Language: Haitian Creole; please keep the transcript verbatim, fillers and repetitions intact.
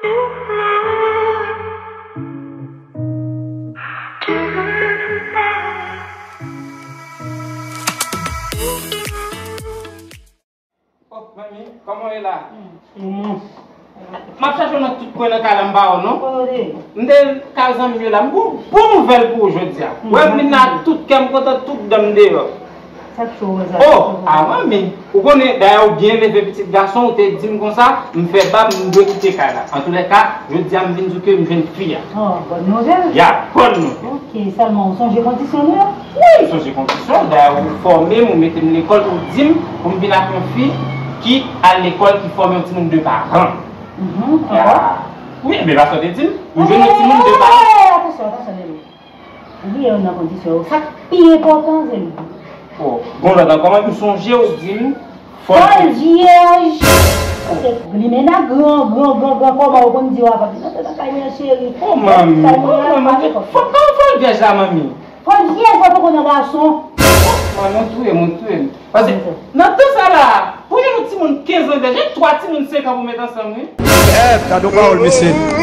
Oh, manmi, kòman w ye la? Kòman? M ap chache w nan tout kwen nan kay la, m pa wè w non. Kote w te ye? M te kay zanmi m yo la. M gon bon nouvèl pou ou jodi a. Wè, m vin la, tout kè m kontan, tout dan m deyò. Sa k cho w sa? Oh, a manmi, ou konnen, dayè ou byen leve pitit gason, ou te di m konsa, m fè bab, m dwe kite kay la. Antouka, jodi a m vin di w ke m jwenn fi a. Oh, bòn nouvèl. Ya, bòn nouvèl. Ok, sèlman ou sonje kondisyon nou yo? Wi, m sonje kondisyon. Dayè ou fòme m, ou mete m lekòl, ou di m pou m vin ak yon fi ki al lekòl, ki fòme yon timoun de paran. Mhm, ankò? Wi, men pa sa w te di m. Ou jwenn yon timoun de paran. Atansyon, atansyon, Nelo. Ou bliye youn nan kondisyon yo. Sa k pi enpòtan, se li. Oh, bon, lòt ankò, m sonje ou di m fò l vyèj. Paske limena gran, gran, gran, gran, kòman ou konn di w avan. Nan, nan kay mwen, cheri. Oh, manmi, oh, manmi, fò, kòman fò l vyèj la, manmi? Fò l vyèj, fò l poko nan gason. Manmi, ou touye m, ou touye m. Paske nan tan sa la, pou yon timoun kenz an vyèj, e twa timoun senk an pou met ansanm, wi. Èt, gade yon pawòl, mesye.